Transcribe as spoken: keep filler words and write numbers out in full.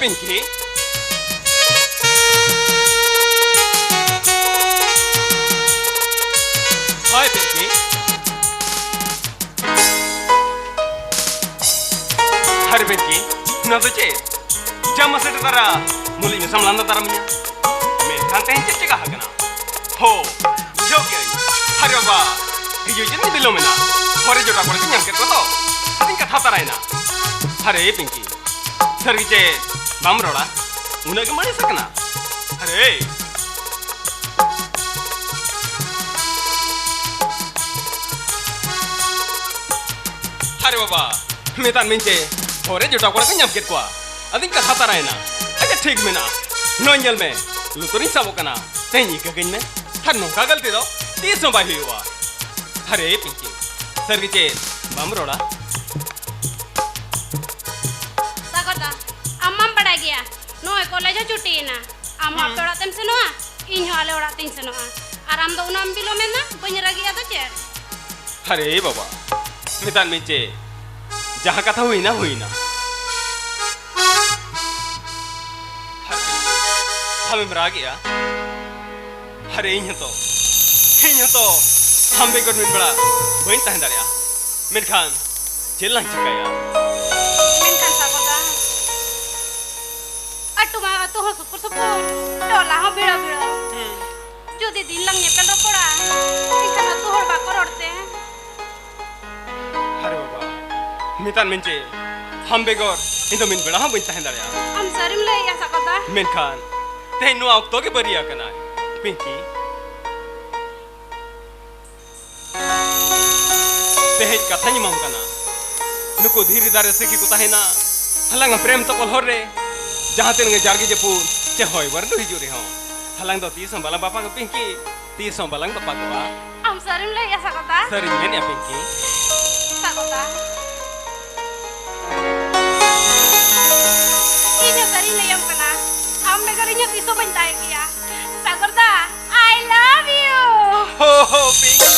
ᱯᱤᱝᱠᱤ? ᱦᱳᱭ, ᱯᱤᱝᱠᱤ᱾ ᱟᱨᱮ ᱯᱤᱝᱠᱤ, ᱱᱚᱣᱟ ᱫᱚ ᱪᱮᱫ? ᱡᱟᱢᱟ ᱥᱮᱴᱮᱨ ᱛᱟᱨᱟ, ᱢᱩᱞᱤ ᱢᱮᱥᱟᱢ ᱞᱟᱸᱫᱟ ᱛᱟᱨᱟ ᱢᱮᱭᱟ᱾ ᱢᱮᱱᱠᱷᱟᱱ ᱛᱮᱦᱮᱧ ᱪᱮᱫ ᱪᱮᱠᱟ ᱟᱠᱟᱱᱟ? ᱦᱳ, ᱵᱩᱡᱷᱟᱹᱣ ᱠᱮᱫᱟᱹᱧ᱾ ᱟᱨᱮ ᱵᱟᱵᱟ, ᱦᱤᱡᱩᱜ ᱪᱮᱫ ᱵᱤᱞᱚᱢ ᱮᱱᱟ? ᱦᱚᱨᱮ ᱡᱚᱴᱟ ᱠᱚᱲᱟ ᱠᱚ ᱧᱟᱢ ᱠᱮᱫ ᱠᱚᱣᱟ ᱛᱚ, ᱟᱫᱚᱧ ᱠᱟᱛᱷᱟ ᱛᱟᱨᱟᱭᱮᱱᱟ᱾ ᱟᱨᱮ ᱯᱤᱝᱠᱤ, ᱥᱟᱹᱨᱤ ᱜᱮ ᱪᱮᱫ ᱵᱟᱢ ᱨᱚᱲᱟ? ᱩᱱᱟᱹᱜ ᱜᱮᱢ ᱟᱹᱲᱤᱥ ᱟᱠᱟᱱᱟ? ᱟᱨᱮ! ᱟᱨᱮ ᱵᱟᱵᱟ, ᱢᱮᱛᱟᱫ ᱢᱮᱧ ᱪᱮ, ᱦᱚᱨᱮ ᱡᱚᱴᱟᱣ ᱠᱚᱲᱟ ᱠᱚ ᱧᱟᱢ ᱠᱮᱫ ᱠᱚᱣᱟ᱾ ᱟᱫᱚᱧ ᱠᱟᱛᱷᱟ ᱛᱟᱨᱟᱭᱮᱱᱟ᱾ ᱟᱪᱪᱷᱟ, ᱴᱷᱤᱠ ᱢᱮᱱᱟᱜᱼᱟ᱾ ᱱᱚᱜᱼᱚᱭ ᱧᱮᱞ ᱢᱮ, ᱞᱩᱛᱩᱨᱤᱧ ᱥᱟᱵᱚᱜ ᱠᱟᱱᱟ᱾ ᱛᱮᱦᱮᱧ ᱤᱠᱟᱹ ᱠᱟᱹᱧ ᱢᱮ᱾ ᱟᱨ ᱱᱚᱝᱠᱟ ᱜᱟᱹᱞᱛᱤ ᱫᱚ ᱛᱤᱥ ᱦᱚᱸ ᱵᱟᱭ ᱦᱩᱭᱩᱜᱼᱟ᱾ ᱟᱨᱮ ᱯᱤᱝᱠᱤ, ᱥᱟᱹᱨᱤ ᱜᱮ ᱪᱮᱫ ᱵᱟᱢ ᱨᱚᱲᱟ? ᱥᱟᱜᱚᱨ ᱫᱟ, ᱟᱢ ᱢᱟᱢ ᱵᱟᱲᱟᱭ ᱜᱮᱭᱟ, ᱱᱚᱜᱼᱚᱭ ᱠᱚᱞᱮᱡᱽ ᱦᱚᱸ ᱪᱷᱩᱴᱤᱭᱮᱱᱟ᱾ ᱟᱢ ᱦᱚᱸ ᱦᱩᱸ᱾ ᱟᱯᱮ ᱚᱲᱟᱜ ᱛᱮᱢ ᱥᱮᱱᱚᱜᱼᱟ, ᱤᱧ ᱦᱚᱸ ᱟᱞᱮ ᱚᱲᱟᱜ ᱛᱤᱧ ᱥᱮᱱᱚᱜᱼᱟ᱾ ᱟᱨ ᱟᱢ ᱫᱚ ᱩᱱᱟᱹᱜ ᱮᱢ ᱵᱤᱞᱚᱢᱮᱱᱟ, ᱵᱟᱹᱧ ᱨᱟᱹᱜᱤᱜᱼᱟ ᱫᱚ ᱪᱮᱫ? ᱟᱨᱮ ᱵᱟᱵᱟ, ᱢᱮᱛᱟᱫ ᱢᱮ ᱪᱮ, ᱡᱟᱦᱟᱸ ᱠᱟᱛᱷᱟ ᱦᱩᱭᱱᱟ, ᱦᱩᱭᱱᱟ᱾ ᱟᱢᱮᱢ ᱨᱟᱜᱮᱜᱼᱟ? ᱟᱨᱮ ᱤᱧ ᱦᱚᱸᱛᱚ, ᱤᱧ ᱦᱚᱸᱛᱚ ᱟᱢ ᱵᱮᱜᱚᱨ ᱢᱤᱫ ᱵᱮᱲᱟ ᱵᱟᱹᱧ ᱛᱟᱦᱮᱸ ᱫᱟᱲᱮᱭᱟᱜᱼᱟ᱾ ᱢᱮᱱᱠᱷᱟᱱ ᱪᱮᱫ ᱞᱟᱝ ᱪᱤᱠᱟᱹᱭᱟ? ᱢᱮᱱᱠᱷᱟᱱ ᱥᱟᱵᱚᱫᱟ, ᱟᱹᱛᱩ ᱢᱟ ᱟᱹᱛᱩ ᱦᱚᱸ ᱥᱩᱯᱩᱨ ᱥᱩᱯᱩᱨ, ᱴᱚᱞᱟ ᱦᱚᱸ ᱵᱷᱤᱲᱟᱹ ᱵᱷᱤᱲᱟᱹ᱾ ᱦᱩᱸ᱾ ᱡᱩᱫᱤ ᱫᱤᱱ ᱞᱟᱝ ᱧᱮᱯᱮᱞ ᱨᱚᱯᱚᱲᱟ, ᱮᱱᱠᱷᱟᱱ ᱟᱹᱛᱩ ᱦᱚᱲ ᱵᱟᱠᱚ ᱨᱚᱲ ᱛᱮ᱾ ᱟᱨᱮ ᱵᱟᱵᱟ, ᱢᱮᱛᱟᱫ ᱢᱮᱧ ᱪᱮ, ᱟᱢ ᱵᱮᱜᱚᱨ ᱤᱧ ᱫᱚ ᱢᱤᱫ ᱵᱮᱲᱟ ᱦᱚᱸ ᱵᱟᱹᱧ ᱛᱟᱦᱮᱸ ᱫᱟᱲᱮᱭᱟᱜᱼᱟ᱾ ᱟᱢ ᱥᱟᱹᱨᱤᱢ ᱞᱟᱹᱭᱮᱜᱼᱟ ᱥᱟᱵᱚᱫᱟ? ᱢᱮᱱᱠᱷᱟᱱ ᱛᱮᱦᱮᱧ ᱱᱚᱣᱟ ᱚᱠᱛᱚ ᱜᱮ ᱵᱟᱹᱨᱤᱭᱟᱹ ᱠᱟᱱᱟᱭ, ᱯᱤᱝᱠᱤ᱾ ᱛᱮᱦᱮᱧ ᱠᱟᱛᱷᱟᱧ ᱮᱢᱟᱢ ᱠᱟᱱᱟ, ᱱᱩᱠᱩ ᱫᱷᱤᱨᱤ ᱫᱟᱨᱮ ᱥᱤᱠᱤ ᱠᱚ ᱛᱟᱦᱮᱱᱟ, ᱦᱟᱞᱟᱝ ᱯᱨᱮᱢ ᱛᱚᱯᱚᱞ ᱦᱚᱨ ᱨᱮ, ᱡᱟᱦᱟᱸ ᱛᱤᱱᱟᱹᱜ ᱜᱮ ᱡᱟᱨᱜᱮ ᱡᱟᱹᱯᱩᱫ ᱪᱮ ᱦᱚᱭ ᱵᱟᱹᱨᱰᱩ ᱦᱤᱡᱩᱜ ᱨᱮᱦᱚᱸ, ᱦᱟᱞᱟᱝ ᱫᱚ ᱛᱤᱥ ᱦᱚᱸ ᱵᱟᱞᱟᱝ ᱵᱟᱯᱟᱜᱼᱟ ᱯᱤᱝᱠᱤ, ᱛᱤᱥ ᱦᱚᱸ ᱵᱟᱞᱟᱝ ᱵᱟᱯᱟᱜᱚᱜᱼᱟ᱾ ᱟᱢ ᱥᱟᱹᱨᱤᱢ ᱞᱟᱹᱭᱮᱜᱼᱟ ᱥᱟᱜᱚᱛᱟ? ᱥᱟᱹᱨᱤᱧ ᱢᱮᱱᱮᱜᱼᱟ ᱯᱤᱝᱠᱤ᱾ ᱥᱟᱜᱚᱛᱟ, ᱤᱧ ᱦᱚᱸ ᱥᱟᱹᱨᱤᱧ ᱞᱟᱹᱭᱟᱢ ᱠᱟᱱᱟ, ᱟᱢ ᱵᱮᱜᱚᱨ ᱤᱧ ᱦᱚᱸ ᱛᱤᱥ ᱦᱚᱸ ᱵᱟᱹᱧ ᱛᱟᱦᱮᱸ ᱠᱮᱭᱟ᱾ ᱥᱟᱜᱚᱨ ᱫᱟ, I love you. ᱦᱳ, ᱦᱳ, ᱯᱤᱝᱠᱤ᱾